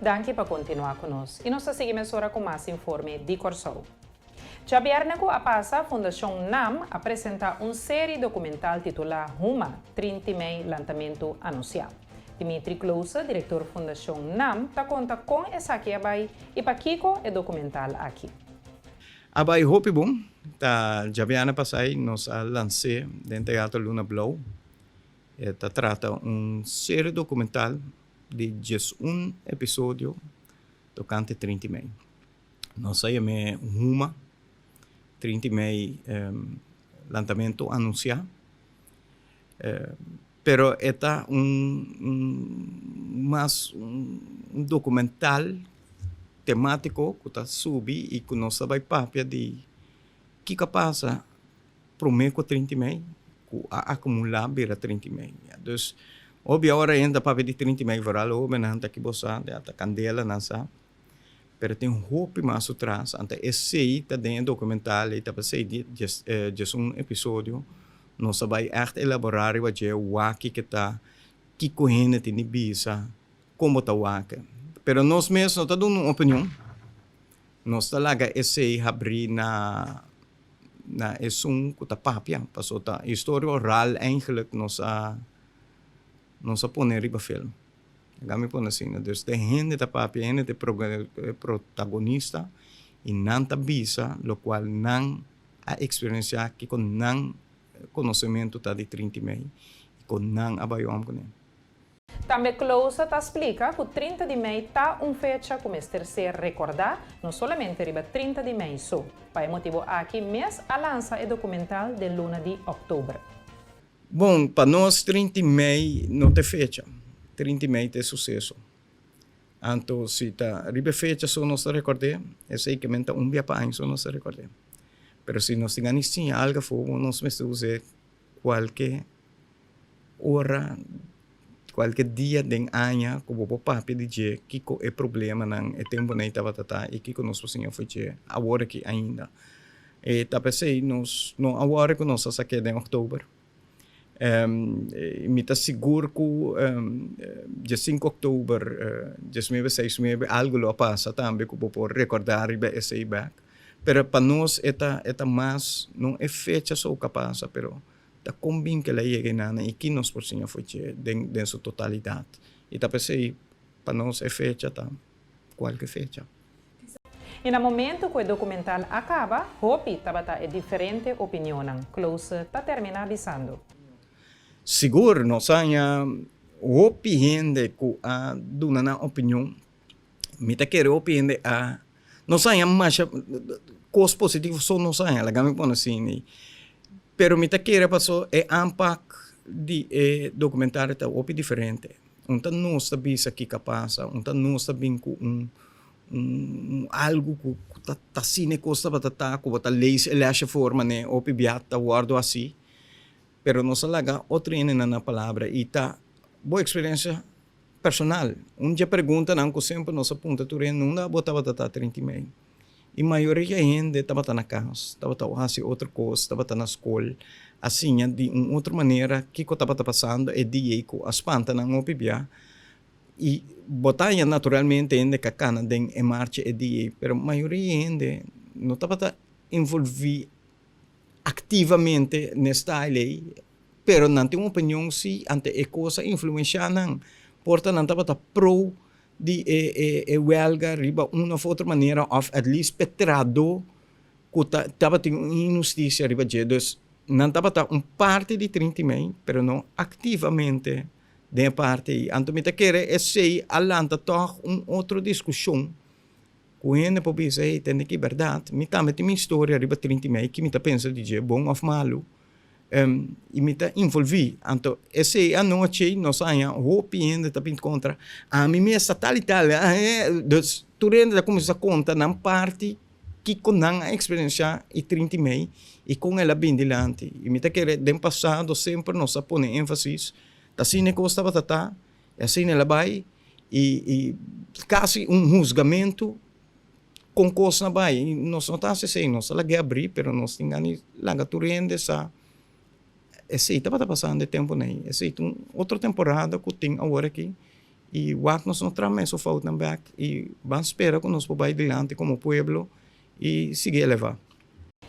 Danki pa kontinuá ku nos i nos ta sigui mesora ku mas informe di Kòrsou. Djabièrnè ku a pasa, Fundashon nam a presentá un seri dokumental titulá Huma, 30 mei lantamentu anunsiá. Dimitri Klose, direktor Fundashon nam, ta konta kon esaki a bai i pakiko e dokumental aki. A bai hopi bon. Ta djabièrnè pasá nos a lans'é den Teatro Luna Blou. E ta trata un serie dokumental di 11 episodio tokante 30 mei. Nos a yam'é Huma, 30 mei lantamentu anunsiá. Pero e ta un mas un dokumental temátiko ku ta subi i ku nos ta bai papia di kiko a pasa promé ku 30 mei ku a akumulá bira 30 mei. Dus hopi ora hende ta papia di 30 mei vooral hóbennan ta kibosa ta kandela nan sa. Pero tin hopi mas su tras, anto esey ta den e documental ey ta pasey di 11 episodio, nos a bay echt elabora riba dje wak kiko ta, kiko hende tin di bisa, con bo ta wak. Pero nos mes no ta duna un opinion, nos ta laga esey habri na na esun cu ta papia, pasobra ta historia oral eigenlijk nos a nos a pone riba film. Laga mi pone asina. Dus den hende ta papia, hende ta e protagonista i nan ta bisa lokual nan a eksperensiá, kiko nan konosementu ta di 30 mei i kon nan a bai om kuné. Tambe Klose ta splika ku 30 di mei ta un fecha ku mester ser rekordá, no solamente riba 30 di mei so. Pa e motibu aki mes a lansa e dokumental den luna di òktober. Bon, pa nos 30 mei no ta e fecha, 30 mei ta e suseso. Anto si ta riba e fecha so nos ta rekord'é, esei ke men ta un bia pa aña so nos ta rekord'é. Pero si nos tin gana di siña algu afó, nos mester us'é kualke ora, kualke dia den aña ku bo por papia di dje kiko e problemanan e tempunan ei tabata ta i kiko nos por siña for dje awor aki ainda. E ta p'esei nos no a wòri ku nos a sak'é den òktober. Mi ta sigur ku 15 òktober 1969 algu lo a pasa tambe ku bo por rekordá riba esei bèk. Pero pa nos e ta e ta mas no e fecha so ku a pasa pero ta kon bin ku el a yega einan i ki nos por siña for dje den den su totalidat. I ta p'esei pa nos e fecha ta kualke fecha. I na momento ku e dokumental a kaba, hopi tabata e diferente opinionnan. Klose ta terminá bisando. Sigur nos a haña hopi hende ku a duna nan opinion. Mi ta kere hopi hende a nos a haña masha kos positivo so nos a haña, laga mi pone asina. Pero mi ta kere paso e aanpak di e dokumentario ta hopi diferente. Un ta nos ta bisa kiko a pasa, un ta nos ta bin ku un un algu ku ta ta asina e kos tabata ta ku bo ta lees e lesje for manera hopi bia ta wòrdu hasi pero nos a laga otro hendenan na palabra i ta bo eksperensia personal. Un dje preguntanan ku semper nos a puntra tur hende unda bo tabata ta 30 mei i mayoria hende tabata na kas tabata hasi otro kos tabata na skol a siña di un otro manera kiko tabata pasando e dia ei ku a spanta nan hopi bia. I bo ta haña naturalmente hende ka kana den e marcha e dia ei, pero mayoria hende no tabata envolví aktivamente n'e style ei, pero nan tin un opinion si ante e kos a influenshá nan. Por ta nan tabata pro di e e e wèlga riba un òf otro manera òf at least p'e trahadó ku ta tabatin un inhustisia riba dje. Dus nan tabata un parti di 30 mei, pero no aktivamente den e parti ei. Anto mi ta kere esei a lanta tòg un otro diskushon ku hende por bisa, hey, tende ki bèrdat, mi tambe tin mi historia riba 30 mei ki mi ta pensa di dje, bon òf malu, i mi ta involví. Anto esei anochi ei nos a haña hopi hende ta bin kontra, ami mes ta tal i tal, dus tur hende ta kuminsá konta nan parti kiko nan a eksperensiá e 30 mei i kon el a bin dilanti. I mi ta kere den pasado semper nos a pone énfasis ta asina e kos tabata ta, i asina el a bai, i i kasi un husgamentu kon kos a bai. I nos no ta hasi esei, nos ta lag'é abrí, pero nos tin gana di laga tur hende sa esei tabata pasando e tempunan ei. Esei ta un otro temporada ku tin awor aki. I wak nos no traha mesun foutnan bek i ban spera ku nos por bai dilanti komo pueblo i sigui elevá.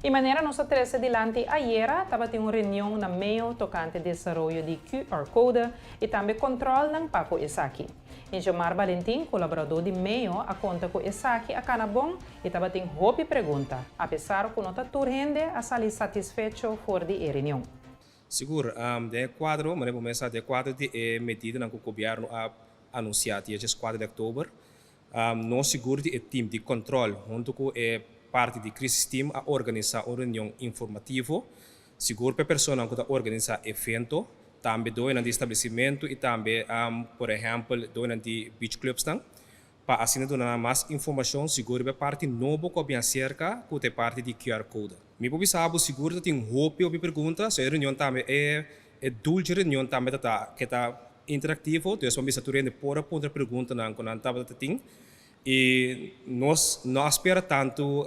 I manera nos a trese dilanti ayera, tabatin un reunion na meo tokante desaroyo di QR code i tambe kòntròlnan pa ku esaki. Injomar Balentin, kolaboradó di meo, a konta ku esaki a kana bon i tabatin hopi pregunta, apesar ku no ta tur hende a sali satisfecho for di e reunion. Sigur, den e kuadro, manera bo mes sa, den e kuadro di e medidanan ku gobièrnu a anunsiá dia dieskuater di òktober, nos sigur di e tim di kòntròl huntu ku e parti di Crisis Team a organisá un reunion informativo, sigur pa e personanan ku ta organisá evento, tambe doñonan di establesimentu i tambe, por ehèmpel, doñonan di beach clubsnan. Pa asina duna nan mas informashon sigur riba e parti nobo ku a bin aserka ku ta e parti di QR code. Mi por bisa bo sigur ta tin hopi hopi pregunta, so e reunion tambe e e doel dje reunion tambe ta ta ke ta interaktivo, dus bo a bisa tur hende por a puntra preguntanan ku nan tabata tin i nos no a spera tantu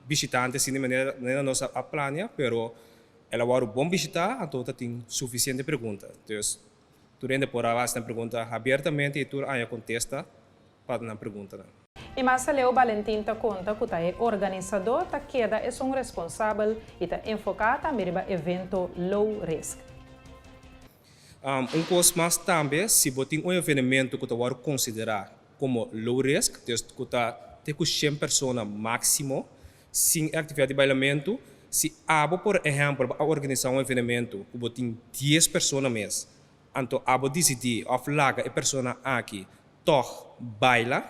bishitante asina di manera manera nos a plania pero el a wòrdu bon bishitá anto ta tin sufisiente pregunta. Dus Tur hende por a hasi nan pregunta abiertamente i tur aña kontesta pa nan preguntanan. I mas aleu Balentin ta konta ku ta e organisadó ta keda esun responsabel i ta enfoká tambe riba evento low risk. Un kos mas tambe, si bo tin un evenemento ku ta wòrdu konsiderá komo low risk, dus ku ta te ku shen persona máksimo, sin e aktividat di bailamentu, si abo por ehèmpel bo a organisá un evenemento ku bo tin dies persona mes, anto abo disidí òf laga e persona aki tòg baila,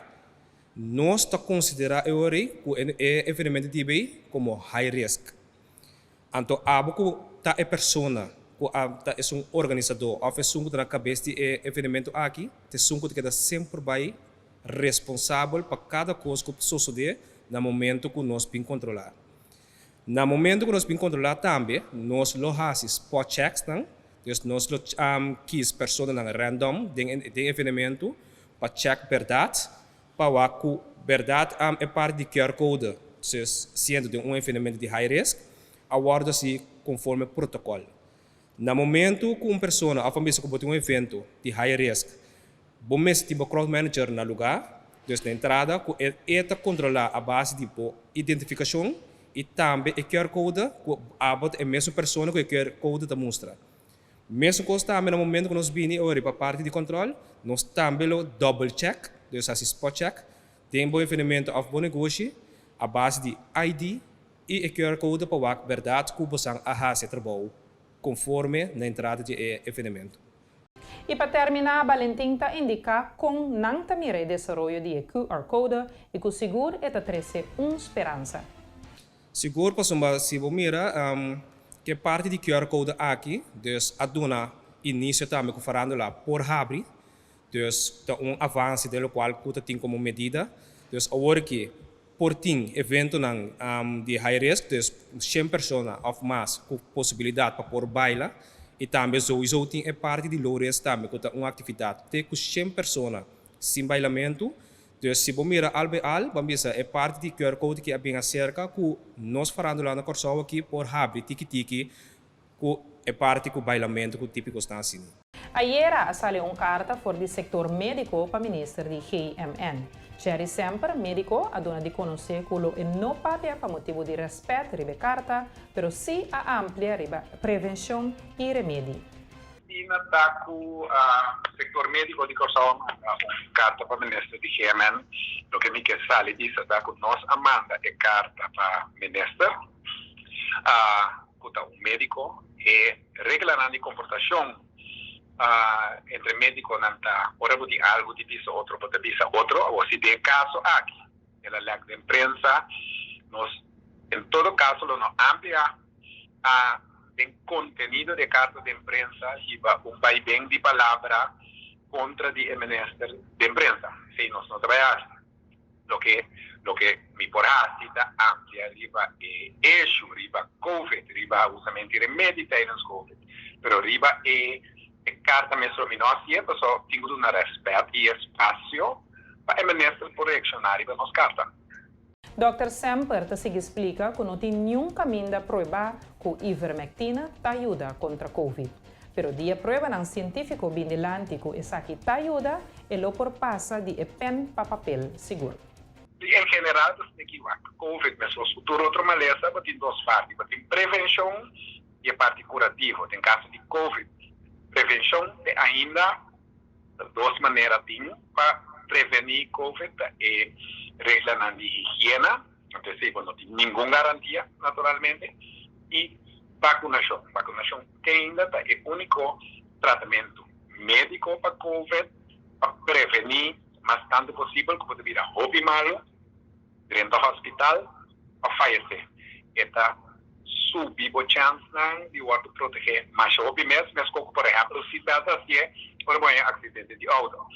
nos ta konsiderá e ora ei ku e evenemento di bay komo high risk. Anto abo ku ta e persona ku a ta esun organisadó òf esun ku ta na kabes di e evenemento aki, ta esun ku ta keda semper bai responsabel pa kada kos ku sosodé na momento ku nos bin kontrolá. Na momento ku nos bin kontrolá tambe nos lo hasi spot checks nan, dus nos lo kis personanan random den e evenemento pa check bèrdat pa wak ku bèrdat e parti di QR code sus siendo den un evenemento di high risk a wòrdu hasi konforme protokòl. Na momento ku un persona òf a bisa ku bo tin un evento di high risk bo mester tin bo crowd manager na lugá, dus na entrada ku e e ta kontrolá a base di bo identifikashon i tambe e QR code ku abo ta e mesun persona ku e QR code ta mustra. Mesun kos tambe na momento ku nos bini ora riba parti di kòntròl, nos tambe lo double check, dus hasi spot check, den bo evenemento òf bo negoshi a base di ID i e QR code pa wak bèrdat ku bosan a hasi e trabou konforme na entrada di e evenemento. I pa terminá, Balentin ta indiká kon nan ta mira e desaroyo di e QR code i ku sigur e ta trese un speransa. Sigur pasobra si bo mira ke parti di QR code aki dus a duna inicio tambe ku farándula por habri, dus ta un avance den lokual ku ta tin komo medida. Dus awor ki por tin eventonan di high risk, dus shen persona òf mas ku posibilidat pa por baila i tambe souiso tin e parti di low risk tambe ku ta un aktividat te ku shen persona sin bailamentu. Dus si bo mira al bij al, ban bisa e parti di QR code ki a bin aserka ku nos farandula na Kòrsou aki por habri tiki tiki ku e parti ku bailamentu ku tipiko stan asina. Ayera a sali un karta for di sektor médiko pa minister di GMN. Jerry Semper, médiko, a duna di konosé ku lo e no papia pa motibu di rèspèt riba e karta, pero sí a amplia riba prevenshon i remedi. Asina ta ku sektor médiko di Kòrsou a manda un karta pa minister di GMN. Loke mi ke sali bisa ta ku nos a manda e karta pa minister, ku ta un médiko. E reglanan di komportashon entre médikonan ta ora bo tin algu di bisa otro bo ta bisa otro. Awor si den e kaso aki el a lèk den prensa, nos en todo kaso lo no amplia a den contenido di e carta den prensa hiba un baiben di palabra contra di e minister den prensa. Esey nos no ta bay haci. Loke loke mi por haci ta amplia riba e issue, riba covid, riba usamento di remedi tijdens covid, pero riba e e carta mes lo mi no hacié pasobra tin cu duna respet y espacio pa e minister por reacciona riba nos carta. Dòkter Semper ta sigui splika ku no tin niun kaminda pruebá ku ivermectina ta yuda kontra covid. Pero dia pruebanan sientífiko bin dilanti ku esaki ta yuda, e lo por pasa di e pen pa papel sigur. En general ta sinti ki wak Covid meskos ku tur otro malesa bo tin dos parti, bo tin prevenshon i e parti kurativo. Den kaso di Covid, prevenshon te ainda ta dos manera tin pa prevení Covid, ta e reglanan di higiena, anto esei bo no tin ningun garantia naturalmente, i bakunashon. Bakunashon te ainda ta e úniko tratamentu médiko pa Covid pa prevení mas tantu posibel ku bo ta bira hopi malu, drenta hospital òf fayesé. E ta subi bo chènsnan di wòrdu protegé masha hopi mes, meskos ku por ehèmpel seatbelt ta hasié ora bo haña aksidente di outo.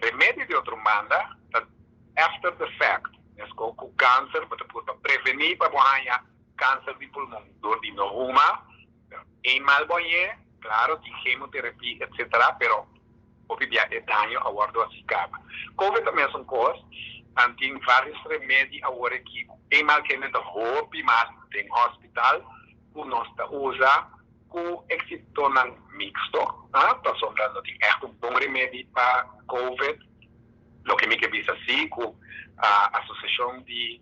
Remedio di otro banda ta after the fact, meskos ku kanser bo ta purba prevení pa bo haña kanser di pulmon dor di no huma. Eenmaal bo hañ'é, klaro tin chemoterapia etcetera, pero hopi bia e daño a wòrdu hasi kaba. Covid ta mesun kos, nan tin vários remedi awor aki ku eenmaal kende ta hopi mal den hospital ku nos ta usa ku éksitonan miksto, pasobra no tin ègt un bon remedi pa Covid. Loke mi ke bisa si ku asosiashon di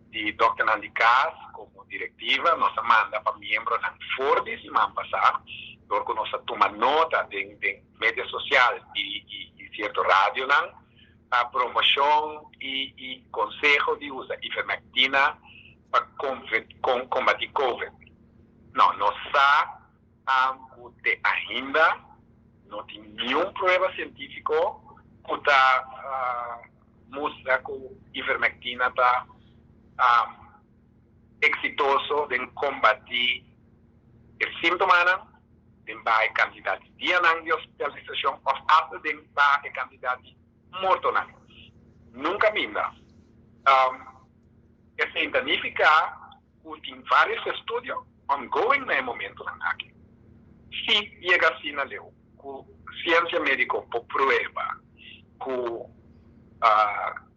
di dòkternan di kas komo direktiva nos a manda pa miembronan for di siman pasá dor ku nos a tuma nota den den media sosial i i sierto radionan pa promoshon i i konseho di usa ivermectina pa kombatí covid. No, nos sa ku te ainda no tin niun prueba sientífiko ku ta mustra ku ivermectina ta eksitoso den kombatí e síntomanan, den baha e kantidat di dianan di hospitalisashon òf asta den baha e kantidat di mortonan. Nunka minda esei ta nifiká ku tin vários estudio ongoing na e momentonan aki. Si yega asina leu ku siensia médiko por prueba ku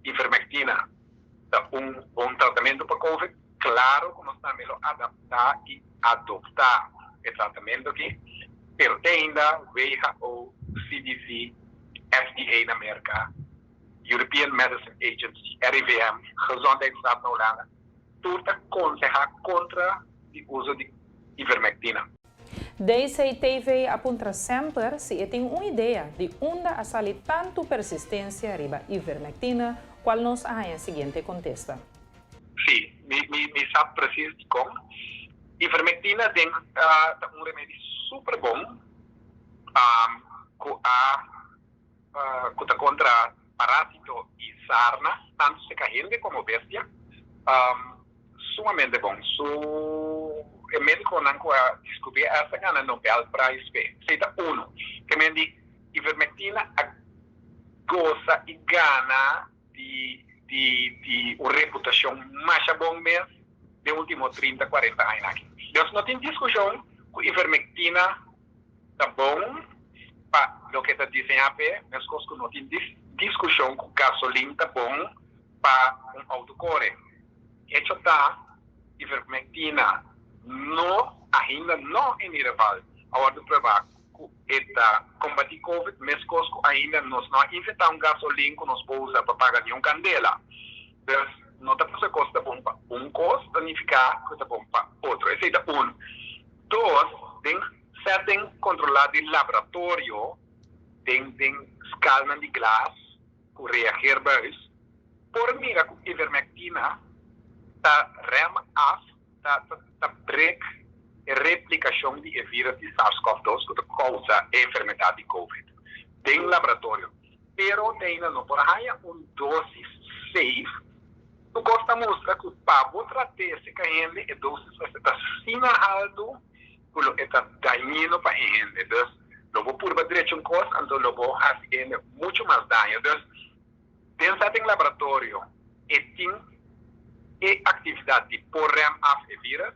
ivermectina ta un bon tratamentu pa covid, klaro ku nos tambe lo adaptá i adoptá e tratamentu aki, pero te ainda WHO, CDC, FDA na Merka, European Medicine Agency, RIVM, Gezondheidsraad na Hulanda, tur ta konsehá kontra di uso di ivermectina. DCTV a puntra Semper si e tin un idea di unda a sali tantu persistensia riba ivermectina, kual nos a haña siguiente kontesta. Sí, mi mi sa presis dikon. Ivermectina den ta un remedi super bon ku a ku ta kontra parásito i sarna, tantu seka hende komo bestia. Sumamente bon. Su e médikonan ku a diskubrí a hasta gana Nobel Prize p'e. Esei ta unu. Ke men di ivermectina a gosa i gana di di di un reputashon masha bon mes den ultimo trinta, kuarenta aña aki. Dus no tin diskushon ku ivermectina ta bon pa loke ta diseñá p'e, meskos ku no tin diskushon ku gasolin ta bon pa un outo kore. Hecho ta, ivermectina no ainda no en ieder geval a wordo prueba ku e ta kombatí covid, meskos ku ainda nos no a inventá un gasolin ku nos por usa pa paga niun kandela. Dus no ta pasobra kos ta bon pa un kos ta nifiká ku ta bon pa otro. Esei ta un. Dos, den setting kontrolá di laboratorio, den den skalnan di glas ku reageerbuis, por mira ku ivermectina ta rem af, ta ta brek e replikashon di e virus di SARS-CoV-2 ku ta kousa e enfermedat di covid den laboratorio. Pero te ainda no por haña un dosis safe. Tur kos ta mustra ku pa bo trat'é seka hende e dosis mester ta asina haltu ku lo e ta dañino pa e hende. Dus lo bo purba drecha un kos anto lo bo hasi e hende muchu mas daño. Dus den setting laboratorio e tin e aktividat di por rem af e virus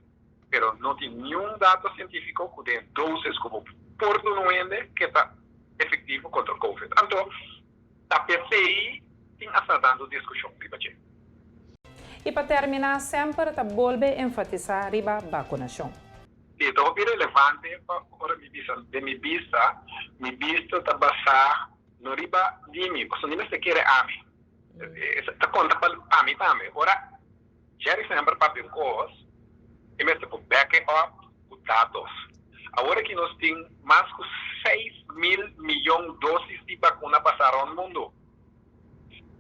pero no tin niun dato sientífiko ku den dosis ku bo por duna un hende ke ta efektivo kontra covid. Anto ta p'esei tin asta tantu diskushon riba dje. I pa terminá semper ta bolbe enfatisá riba bakunashon. Si, ta hopi relevante pa ora mi bisa den mi bista, mi bista ta basá no riba di mi, pasobra ni mester kere ami. Ta konta pa mi tambe. Ora Jerry semper papia un kos, e mester por back it up ku datos. Awor aki nos tin mas ku 6000 miyon dosis di bakuna pasá rònt mundu.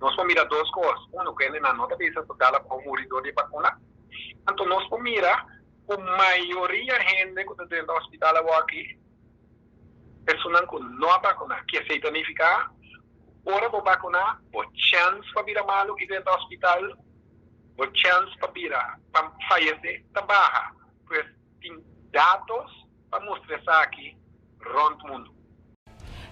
Nos por mira dos kos. Uno, ku hendenan no ta bisa ku dal a muri dor di e bakuna. Anto nos por mira ku mayoria hende ku ta drenta hospital awor aki, esunnan ku no a bakuná. Ke esei ta nifiká? Ora bo bakuná, bo chèns pa bira malu i drenta hospital, bo chèns pa bira pa fayesé ta baha. Pues tin datos pa mustra esaki rònt mundu.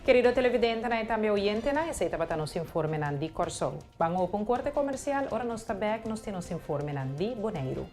Kerido televidentenan i tambe oyentenan, esei tabata nos informenan di Kòrsou. Ban op un korte komersial, ora nos ta bèk, nos tin nos informenan di Boneiru.